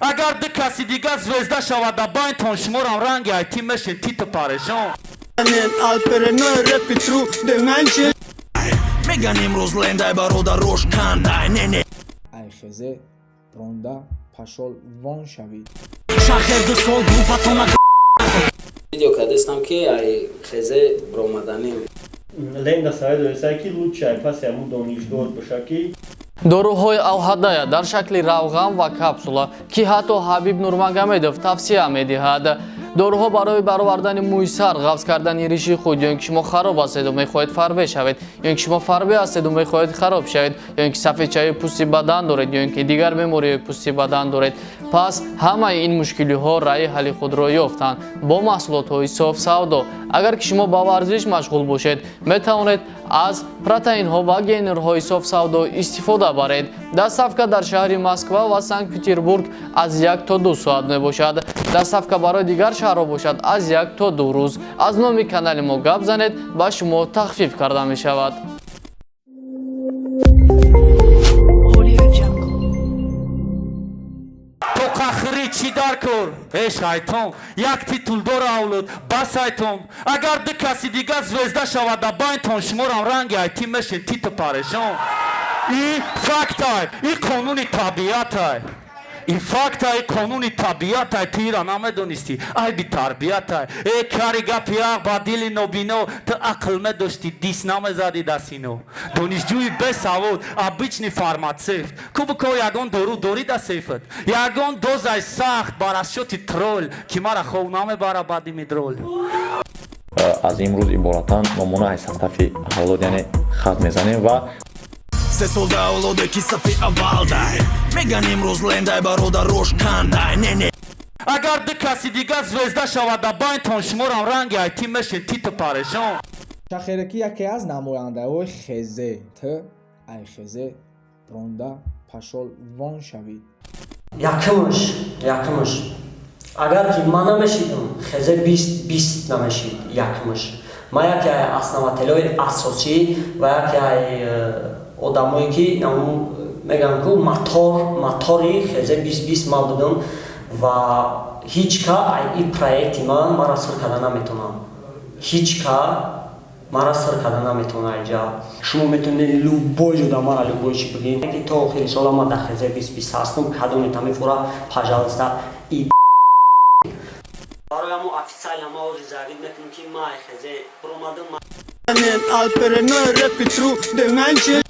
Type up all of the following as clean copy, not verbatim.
Агар ду каси дигар звезда шавад дар байнтон, шуморам ранги айти мешен, титу парешон. Алперено репи тру деменчи. Меган имрӯз лендай, бародарош кандай, не, не. Айхезе ронда пошёл вон шавид. Шахер 2 сол группатона. Видео кардестам, ки ай хезе бромаданем. Ленда саве доресай, ки лучше ай паси ҳамун донишгоҳ боша, ки Доруҳои Алҳадая дар шакли равған ва капсула, ки ҳатто Ҳабиб Нурмагомедов тавсия медиҳад. Доруҳо барои баровардани мӯи сар, ғафз кардани риши худ, ё ин ки шумо хароб ҳастеду мехоҳед фарбе шавед, ё ин ки шумо фарбе ҳастеду мехоҳед хароб шавед, ё ин ки сафедшавии пӯсти бадан доред, ё ин ки дигар бемориҳои пӯсти бадан доред. Пас ҳамаи ин мушкилиҳо раъи ҳалли худро ёфтанд бо маҳсулотҳои Соф Савдо. Агар ки шумо ба варзиш машғул бошед, метавонед аз протеинҳо ва гейнерҳои Соф Савдо истифода баред. Доставка дар шаҳри Москва ва Санкт Петербург аз 1 то 2 соат мебошад. Доставка барои дигар шаҳрҳо бошад, аз 1 то 2 рӯз. Аз номи канали мо гап занед, ба шумо тахфиф карда мешавад. Audio Jungle. То қахрӣ чӣ дар кор, э шайтон? Як титул дора авлод, бас айтон. Агар ду каси дигар звезда шавад дар байнтон, шуморам ранги айти мешен, титу парешон. И фактай, и қонуни табиатай, и фактай, қонуни табиатай. Ту ира намедонистӣ, айби тарбиятай. Э кари, гапи ақ ба дили нобино. Ту ақл медоштӣ, дис намезадӣ дастино. Донишҷӯи бесавод, обычный фармацевт кубуко. Ягон дору дорӣ да сейфат, ягон дозаи сахт бар расчёти тролл, ки мара хов намебара баъди мидрол. Аз имрӯз иборатан номуна аз сафи авлод, яъне хат мезанем ва 3 сол давлоде, ки сафи аввал дай. Меган имрӯз лендай, бародарош кандай, не, не. Агар ду каси дигар звезда шавад дар байнтон, шуморам ранги айти мешен, титу парешон. Шахераки яке аз намояндаҳои хезе т айхезе ронда пошёл вон шавид. Якумш, агар ки ман намешидам, хезе 20 20 намешид. Якумш, ман яке основателҳои асосӣ ва яке одамое ки мегӯям ку мотори хезе 20 20 ман будам ва ҳеҷ ка ай и проекти ман мара сир карда наметавонам. Ҳеҷ ка мара сир карда наметавона. Айҷа шумо метавонед любой ҷода мара любой чи бигӯед, ки то охири сола ман дар хезе 20 20 ҳастам. Кадоме тамефора, пожалуйста. И барои ҳамо официально ма ҳозир заявить мекунем, ки ма ай хезе буромадам. Алперено репи тру деменчи.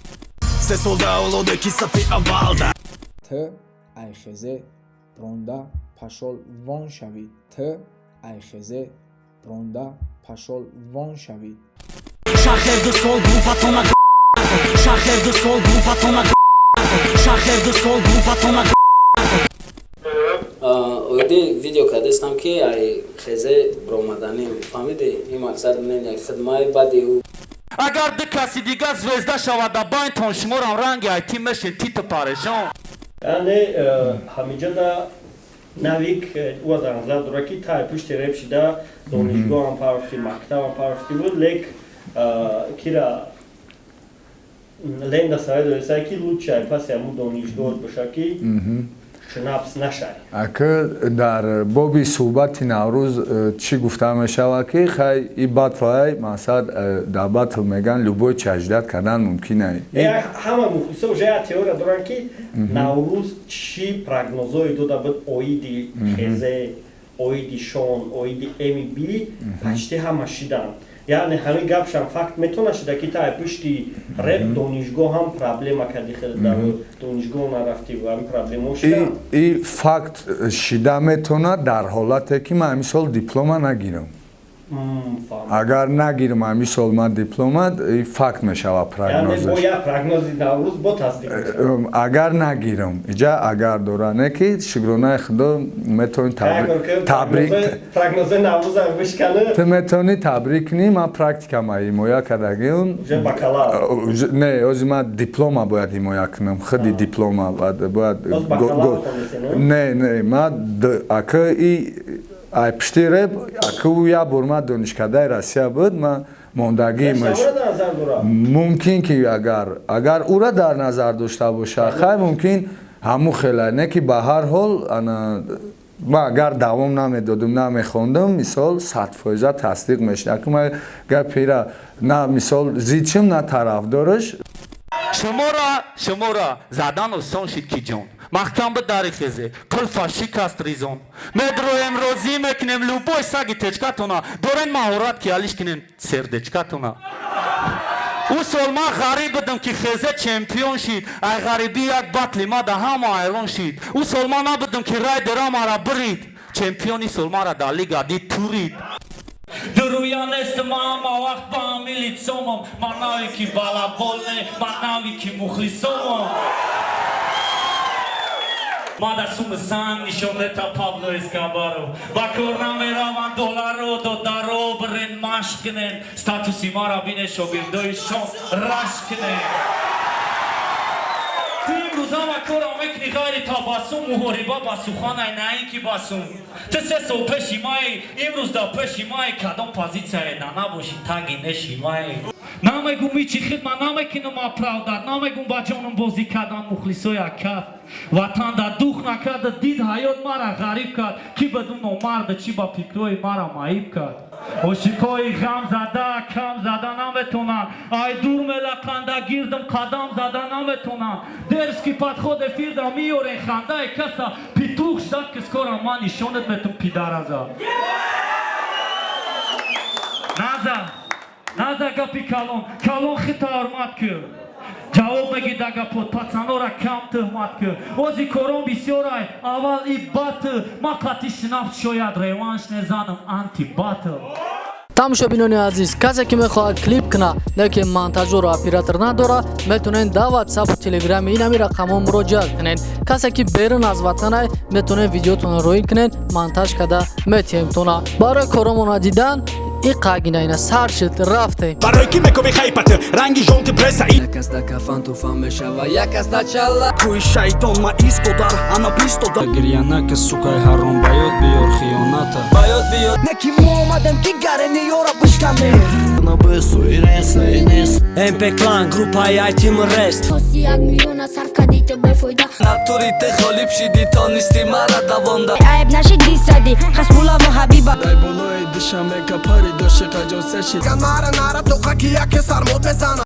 3 сол давлоде, ки сафи аввал дай. Т айхезе ронда пошёл вон шавид. Т айхезе ронда пошёл вон шавид. Шахер 2 сол группатона. Шахер 2 сол группатона. Шахер 2 сол группатона. Оиди видео кардестам, ки ай хезе бромаданем, фаҳмидӣ? Ин мақсад не хидмаи баъди ӯ. Агар ду каси дигар звезда шавад дар байнтон, шуморам ранги айти мешен, титу парешон. Яъне ҳамиҷода навик ӯ дар назар дорад, ки тай пушти реп шида, донишгоҳам парафти, мактабам парафти буд, лек кира ленда саве доресай, ки лучше ай паси ҳамун донишгоҳ боша, ки шнапс нашай. Ака, дар боби суҳбати Наврӯз чӣ гуфта мешавад, ки хай и батлай, масалан, дар батл меган, любой чи ожидать кардан мумкин ай. Ҳама мухлисо уже як теория доранд, ки Наврӯз чӣ прогнозое дода буд оиди хезе, оиди шон, оиди мб, почти ҳама шиданд. Яъне ҳамин гапшам факт метавона шида, ки та пушти реп донишгоҳ ҳам проблема карди, хеле дар донишгоҳ нарафтӣ ва ҳамин проблемао шиданд. И факт шида метавонад дар ҳолате, ки ман ҳамин сол диплома нагирам. Агар нагирам ҳамин сол ман диплома, и факт мешавад прогнозаш. Прогнози Наврӯз бо тасдиқ. Агар нагирам, иҷа агар дора, не ки шукронаи Худо, метавонӣ табрик Прогнози Наврӯзам бишкана. Ту метавонӣ табрик кунӣ. Ман практикама ҳимоя кардагиам. Не, ҳозир ман диплома бояд ҳимоя кунам, худи диплома бояд. Не, не, ман ака и ай пишти реп, ака ӯ як бор ман донишкадаи Россия буд, ман мондагиимаш мумкин, ки агар ӯра дар назар дошта боша, хай, мумкин. Ҳамун хела не ки, ба ҳар ҳол, ана ман агар давом намедодум, намехондум, мисол, 100% тасдиқ мешуд. Аку ман гапира на, мисол, зидшим, на тарафдораш. Шуморо задан осон шид ки ҷон маҳкам бидари хезе қулфа шикаст ризон. Медроем, розӣ мекунем любой саги течкатона. Дорен маҳорат ки алиш кунем сердечкатона. Ӯ сол ман ғариб будам ки хезе чемпион шид. Ай ғарибӣ як батли ма да ҳама ҳайрон шид. Ӯ сол ман набудам ки райдера мара бирид. Чемпиони сол мара дар лига дид турид. Дуруя нестам, ҳама вақт ба ҳами лицомам. Ман нави ки балабол не, ман нави ки мухлисомам. Ма дар суми санг нишон мета Пабло Эскобаро. Ба кор намераванд долларо, додаро, бирен машқ кунен. Статуси мара бине, шогирдои шон рашк кунен. Ту имрӯз ҳама корро мекунӣ ғайри табассум. Муҳориба ба суханай, на ин ки басум. Ту 3 сол пеши май, имрӯз дар пеши май. Кадом позитсияе да набошӣ, таги неши май. Намегум ичи хидма намекунам, оправдать намегум. Ба ҷонам бозӣ кардан мухлисои акаф. Ватан дар дух накарда дид, ҳаёт мара ғариб кард. Ки баду номарда, чӣ ба фикрҳои мара маиб кард. Ошиқои ғам зада кам зада наметонанд. Ай дур мелақанда, гирдам қадам зада наметонанд. Дерзкий подход эфирда миёрен хандаи каса. Петух ждать ки скоро ман нишонат метум, пидараза. Наза, наза, гапи калон калон хита ҳурмат кӯ. Ҷавоб меги да гапот, пацанора кам тӯҳмат кӯ. Ози корон бисёрай, аввал и батл. Ма қатъи шинафт шояд реванш незанам анти батл. Тамошобинони азиз, касе ки мехоҳад клип куна, лекин монтажёру оператор надора, метавонед дар ватсапу телеграми инами рақамҳо муроҷиат кунед. Касе ки берун аз ватанай, метавонед видеотонро роӣ кунед, монтаж карда метиҳемтона. Барои коромона дидан иқагина ина сар шуд, рафтем. Барои ки мекоби хайпат ранги жонти пресса. Як кас да кафан туфан мешава, як кас да чалла. Кӯи шайтон ма истодар, ана бистодар. Гирьянака, сукай ҳаром, ба ёд биёр хиёната. Ба ёд биёр. Не ки мо омадем ки гарениёра бишканем. МП Клан, группаи Айтим Рест. Хоси 1 миллиона сарф кардӣ ту бефоида. Натури ты ғолиб шидӣ, тонисти мара давонда. Айб нашид дисади Хасбуллаву Ҳабиба. Дай болои Душанбе капари доши қаҷосе шид. Нара, нара, тоқа ки яке сармод мезана.